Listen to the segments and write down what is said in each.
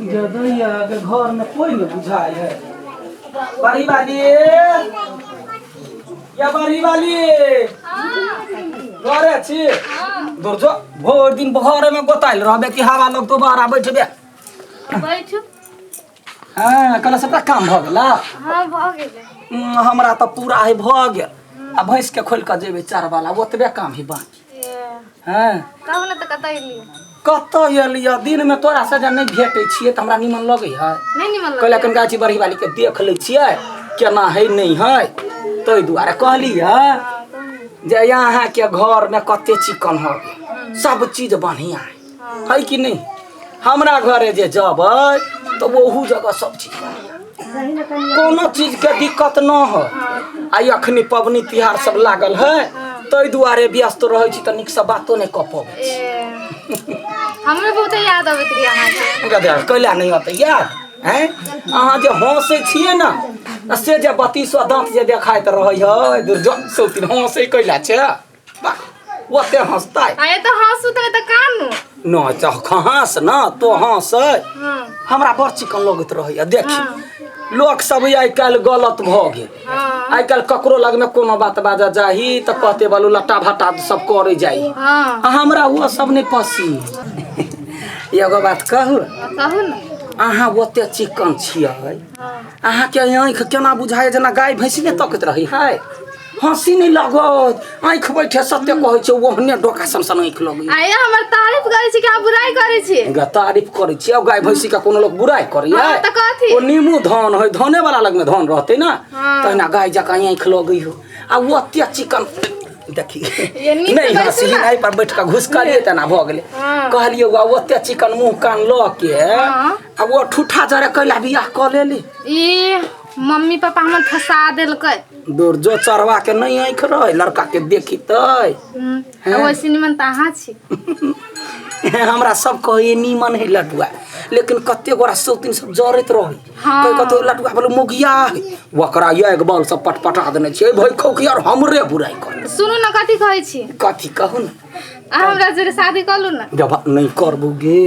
गदैया के घर में कोई नहीं बुझाय है। बड़ी वाली या बड़ी वाली घरे छी? दूर जो, भोर दिन घरे में गोताइल रहबे कि हवा लग तो बाहर बैठबे। बैठू। हाँ, कल सबटा काम भऽ गेला? हाँ, भऽ गेलै। हमरा तऽ पूरा है भऽ गेल आ भैंस के खोलि कऽ जेबै चारवाला, ओतबे काम है बाकी। ए, हँ। कहू ने तऽ कतऽ एलियै? कतऽ एलियै? दिनमे तोरा से जे नहि भेटै छियै तऽ हमरा निमन लगै है? नहि निमन कहले लगै। कन गाछी बरही वाली के देख लै छियै केना है नहि है, ताहि दुआरे कहलियै जे अहाँके घरमे कते चिकन हो, सब चीज बढ़िआँ है, है कि नहि? हमरा घरे जे जबै तऽ ओहू जगह सब चीज बढ़िआँ, कोनो चीजके दिक्कत न हो। आ अखनी पबनी तिहार सब लागल है, ताहि दुआरे व्यस्त रहै छी तऽ नीकसँ बातो नहि कऽ पबै छी। ए, हमरो बहुत याद अबैत रही अहाँके। गधेड़ कैला नहि अतै याद? हैं, अहाँ जे हँसै छियै ने आ से जे बत्तीसो दाँत जे देखाइत रहै है, दुर्जन सौतिन हँसै कैला छै? वाह, ओते हँसतै। आ ये तऽ हँसू तऽ कानू। नहि तऽ हँस न तो हँसै। हमरा बड़ चिकन लगैत रहैया। देखी, लोक सब आइ काल्हि गलत भऽ गेल। आइ काल्हि ककरो लगमे कोनो बात बाजऽ जाही तऽ कहते बालू लट्टा भाटा सब करै जाही। आ हमरा ओ सब नहि पसिन। एगो बात कहू? कहू ने। अहाँ ओते चिकन छियै, अहाँके आँखि केना बुझाइ जेना गाय भैंसी नहि तकैत रही है? हँसी नहि लगत, आँखि बैठे, सत्य कहै छै, ओहने डोका सन सन आँखि लगै। आ ये हमर तारीफ करै छी कि अहाँ बुराइ करै छी? गा, तारीफ करै छी। गाय भैंसी के कोनो लोक बुराइ करैया? हाँ, तऽ कथी? ओ नीमू धान है, धाने वाला लगमे धान रहतै ने। तहिना गाय जकाँ आँखि लगै हो आ ओते चिकन देखी। ये नीक नहि से बैसू हँसी ने। एहि पर बैठ कऽ घुसकलियै तेना भऽ गेलै। कहलियै वा ओते चिकन मुँह कान लऽ के आ ओ ठूठा जरे कैला बियाह कऽ लेली? ई मम्मी पापा हमर फंसा देलकै। दूर जो, चढ़वा के नहीं आँखि रहे लड़का के देखितै। आ वैसे निमन तऽ अहाँ छी। हमरा सब कहै नीमन है लडुआ, लेकिन कते गोरा सौतिन सब जरैत रहै। कहि कतौ लडुआ बोले मोगिया है, ओकरा एक बल सब पटपटा देने छियै भाई खौकी और हमरे बुराइ कर। सुनू ने, कथी कहै छी? कथी कहू ने। अहाँ हमरा जोरे शादी कऽ लू ने। जब नहीं करबू गे,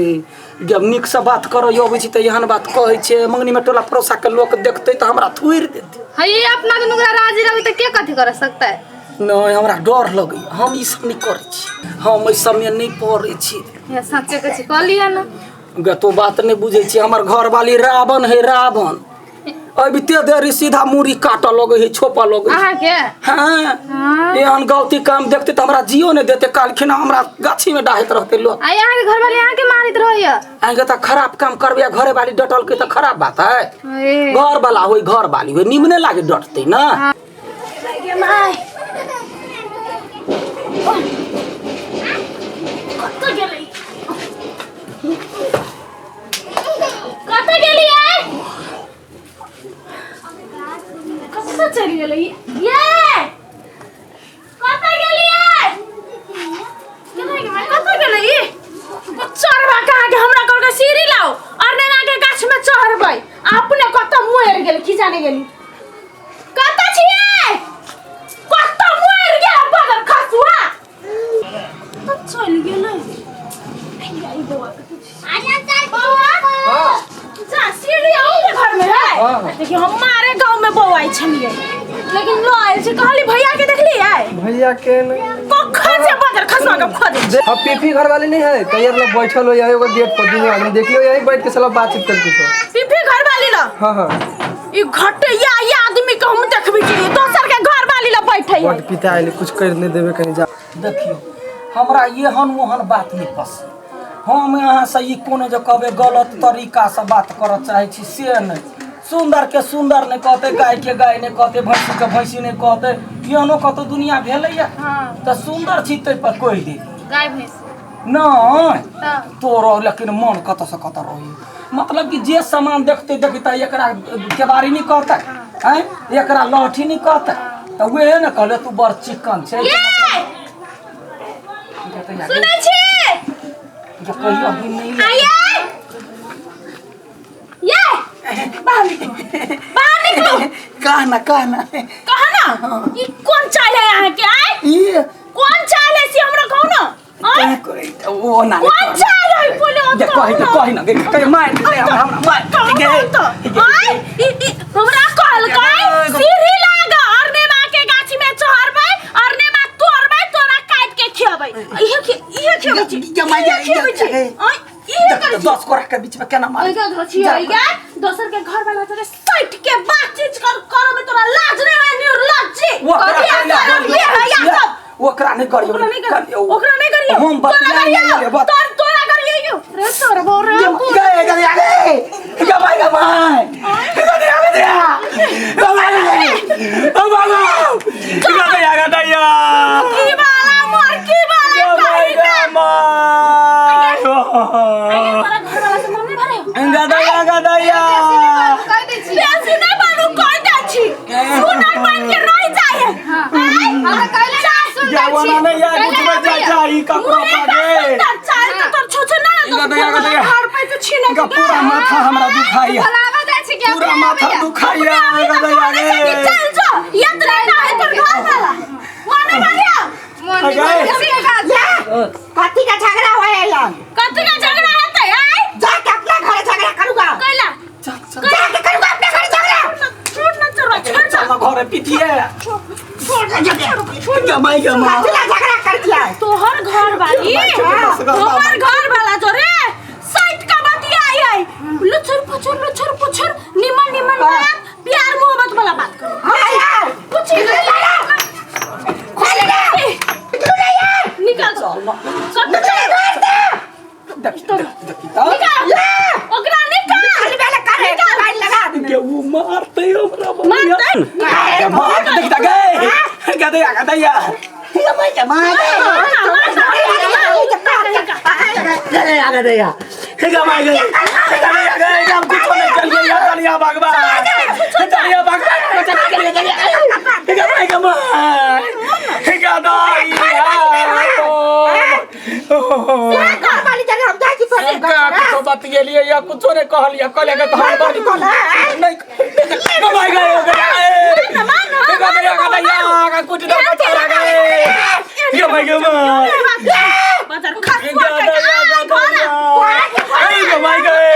जब नीकसँ बात करऽ अबै छी तऽ एहन बात कहै छै। मंगनीमे टोला पड़ोसा के लोक देखतै तऽ हमरा थुरि देतै। है ये अपना दुनू गोरा राजी रहबै तऽ के कथी कर सकतै? नहि, हमरा डर लगैए, हम ई सब नहि करै छी, हम एहि सबमे नहि पड़ै छी। ये सच्चे के छी, कऽ लिअ ने। गे तो बात नहि बुझै छी, हमर घरवाली रावण है रावण, अबिते देरी सीधा मूड़ी काटऽ लगै है, छोपऽ लगै है। अहाँके? हाँ। हाँ। एहन गलती काम देखते तऽ हमरा जियो नहि देते, काल्हिखिना हमरा गाछीमे डाहैत रहते लोक। आ अहाँके घरवाली अहाँके मारैत रहैया? अहाँके तऽ खराब काम करबै आ घरे वाली डटलकै तऽ खराब बात है? ए, घर वाला होय, घर वाली होय, निमने लागे डटते ना। गे my, कतऽ गेलै? कतऽ गेलियै? कतऽ चलि गेलै ये? कतऽ गेलियै? केना गे माय, कतऽ गेलै ई? चढ़बा कहाँ के? हमरा कहलकै सीढ़ी लाओ और नेना के गाछ में चढ़बै, आ अपने कतऽ मरि गेल की जाने गेली। कतऽ छियै? कतऽ मरि गेल बदर खसुआ? कतऽ चलि गेलै? हैया, ई बौआ कतऽ छै? बौआ, जा सीढ़ी अहूँ के घर में है? हाँ। देखियौ, हमारे गांव में बौआइ छलियै, लेकिन ल आयल छै। कहली भैया के देखलियै? भैया के नहीं। कखन से बदर खसुआ के खोजै छी। हाँ, पीपी घर वाले नहीं है तैयार लोग बैठल हो यही गेट पर, दुनू आदमी देखियो यही बैठ के साला बातचीत करके सब। पीपी घर वाली ल? हाँ हाँ। ई घटैया ई आदमी के हम देखबी छी, दोसर के घर वाली ल बैठै है। बड पिता आइले, कुछ कर नहीं देवे, कहीं जा। देखियौ, हमरा एहन ओहन बात नहि पसन्द। हम अहाँसँ ई कोनो जे कहबै गलत तरीकासँ बात करऽ चाहै छी से नहि। सुन्दरके सुन्दर नहि कहतै, गायके गाय नहि कहतै, भैंसीके भैंसी नहि कहतै, एहनो कतौ दुनिया भेलैया? तऽ सुन्दर छी ताहि पर कहि दे गाय भैंस नहि। तऽ तोरो लेकिन मन कतऽसँ कतऽ रहै, मतलब कि जे सामान देखते देखते एकरा केबाड़ी नहि कहतै, आँय, एकरा लहठी नहि कहतै, तऽ उहे ने कहले तू बड़ चिकन छै। ये सुनै छी? कहियो भी नहीं। आइए ये, बाहर निकलू, बाहर निकलू। कह ना, कह ना। कह ना, ई कोन चाल है अहाँ के आय? ई कोन चाल है से हमरा कहू ना, आँय? ओ ना कोन चाल है बोलो जे कहि न कहि न गे कहि मार दे हमरा हमरा मार कहू गे ना तऽ। आय, हमरा कहलकै सीढ़ी लाग अरनेमा के गाछी में चढ़बै अरनेमा तोड़बै तोरा काटि के खियबै इहे इहे खियबै छी या माय, इहे या, खियबै छी या, आय, इहे करै छी 10 कोरा के बीच में केना मार ओइ गे धोछी ओइ गे दोसर के घर वाला तोरे सट के बातचीत कर करो में तोरा लाज नहीं है निर्लज्जी ओकरा कभी कहिया ऐसा ये है या सब ओकरा नहीं करियो ओकरा नहीं करियो ओकरा नहीं करियो हम तोरा बतिया नहीं करियो रे बत तोर तोरा करियो यो रे तोर बो रे गे गे गे गे माय गे my गे गे गे गे my गे ओ बाबा गे गे गे दैया की वाला मोर की वाला गे my कही गे ना my आगे तोरा घर वाला से मन नहीं भरे गे दैया गे दैया कहि दै छी बेसी नहीं बनू कह दै छी सुनर बन के रह जाए हमरा कहले ना सुन दै छी जवाना नहीं यार कुछ में जा जा ई ककरो पागे सुंदर चाल तो तोर छुछु ना गे दैया गे दैया घर पे से छीने गे पूरा माथा हमरा दुखाइया बोलावा दै छी कि पूरा अपने माथा आबैया। दुखाइया गे दैया गे चल जो यत्र ना है तोर घर वाला माने मारिया मोन गे। नहीं बात कथी का झगड़ा होएला कथी का झगड़ा हेतै आय जाके अपना घरे झगड़ा करूंगा कैला चल चल जाके करूंगा अपना घरे झगड़ा छोड़ ना चढ़वा छोड़ चल ना घरे पिटिए छोड़ ना झगड़ा गे my गे माय कथी ला झगड़ा कर दिया तोहर घर वाली तोहर घर वाला जो रे साइड का बतिया आई है लुछुर पुछुर लुछुर पुछुर निमन निमन बात प्यार मोहब्बत वाला बात करो हां यार कुछ नहीं खोल ले तू नहीं यार निकाल चल ना कत देख देख देखी त निकाल ओकरा निकाल खाली बेला करे मोबाइल लगा दे गे उ मारते हमरा मारतै? गे मार देख त गे गे दैया गे दैया गे my गे my गे गे दैया गे my गे गे गे गे हम कुछ नहीं चल गया चलिया भगवान चलिया भगवान चलिया चलिया गे my गे my गे दैया घर वाली जगह हम जाके तोरे का कुछो बतियलियै या कुछो नहीं कहलियै कहलियै कि हम बड़ी नहीं कमाई गए हो गया गया कुछ ना बचा गए ये भाई गए बाजार खा घर ये भाई गए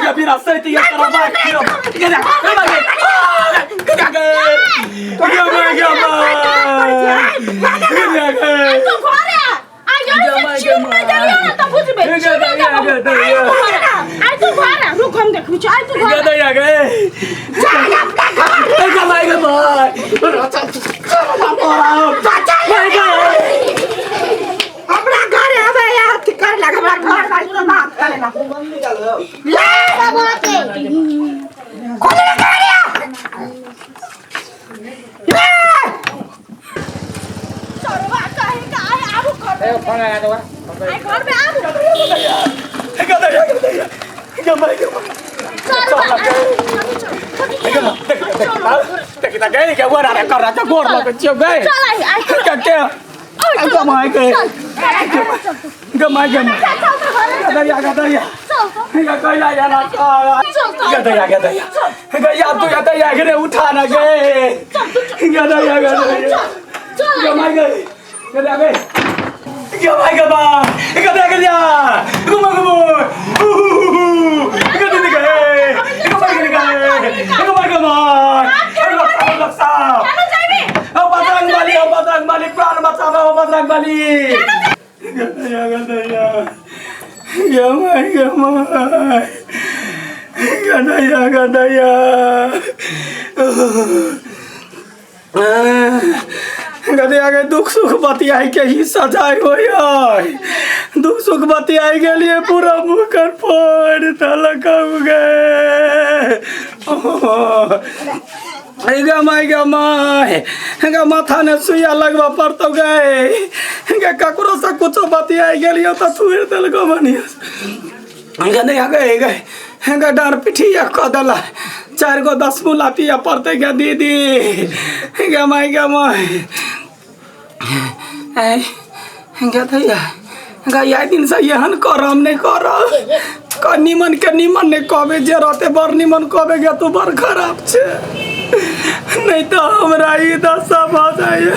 ये बिना सही ये तरह बात कियो ये ना ये भाई गए गए ये भाई गए ये गए तू घर आ आ यो से चीर में देलियो ना त बुझबे चीर में देबो आइ तू घर आ रुक हम देखबै छी आइ तू घर आ। गए गए गए गए हमरा घरे आवे यार कर लग हमरा घर वाली से बात करे ला ले बाबू के खोल ले घरे ले चोरवा कहीं का आइ आबू घर में आइ घर में आबू चोरवा चल आइ आइ चल त घर चल त उठाना गए गया चल चल गया मार गए गया गए गया भाई गया बा गया गया गुमा गुमा गया गया गया भाई गया गया भाई गया मार अरे लक्सा लक्सा केना जाइबी ओ बजरंग बली ओ बजरंग बली प्राण बचाओ ओ बजरंग बली गया गया गया गया मार गया मार गया गया गया गदे आगे दुख सुख बतियाई के ही सजाय होय है दुख सुख बतियाई के लिए पूरा मुँह कर फोड़ तलक गए गे माय गे माय गे माथा ने सुइया लगबा पड़तो गे गे ककरो से कुछो बतियाई गेलियो तऽ थुरि देलको बढ़िया गे नहीं गे गे गे डार पिठिया कऽ देला चारि गो 10 मुला पिया पड़तै गे दीदी गे माय गे माय ऐ गे दैया गे आइ दिन से एहन करम नहि करब क निमन के निमन नहि कहबै जे रहतै बड़ निमन कहबै गे तू बड़ खराब छै नहि तऽ हमरा ई दशा भऽ जाइए।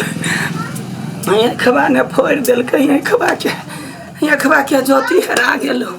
अखबा ने फोड़ि देलकै, अखबा के ज्योति हरा गेलो।